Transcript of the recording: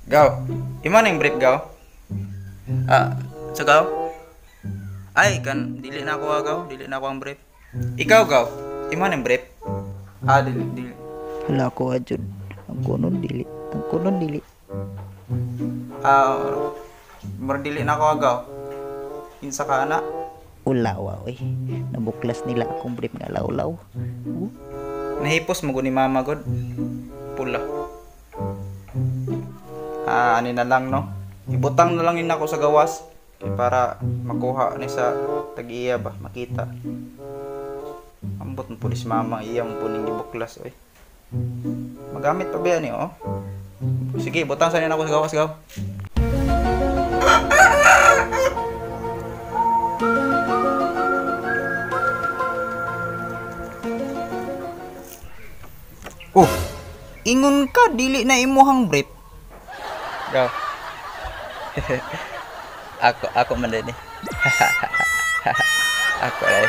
Gaw, imo ning brief, gaw? Ah, sa gaw? Ay, kan dili na ako gaw, dili na ako ang brief. Ikaw, gaw, imo ning brief? Ah, dili dili. Hala ko jud. Ang kunon dili. Ang kunon dili. Ah, murag dili na ako gaw. Kinsa ka ana? Ulawa oy. Nabuklas nila akong brief nga lawlaw. Nahipos mo ni mama god. Pula. Ah, ani na lang no. Ibutang na lang yun ako sa gawas kay para makuha ni sa tag-iya ba, makita. Ambot mo po ni si mama, iya mo po ning gibuklas oy. Magamit pa ba yan eh, oh? Sige, butang sa ako sa gawas, gaw. Oh, ingon ka dili na imuhang brief. Gaw. Ako man din eh. Ako ay.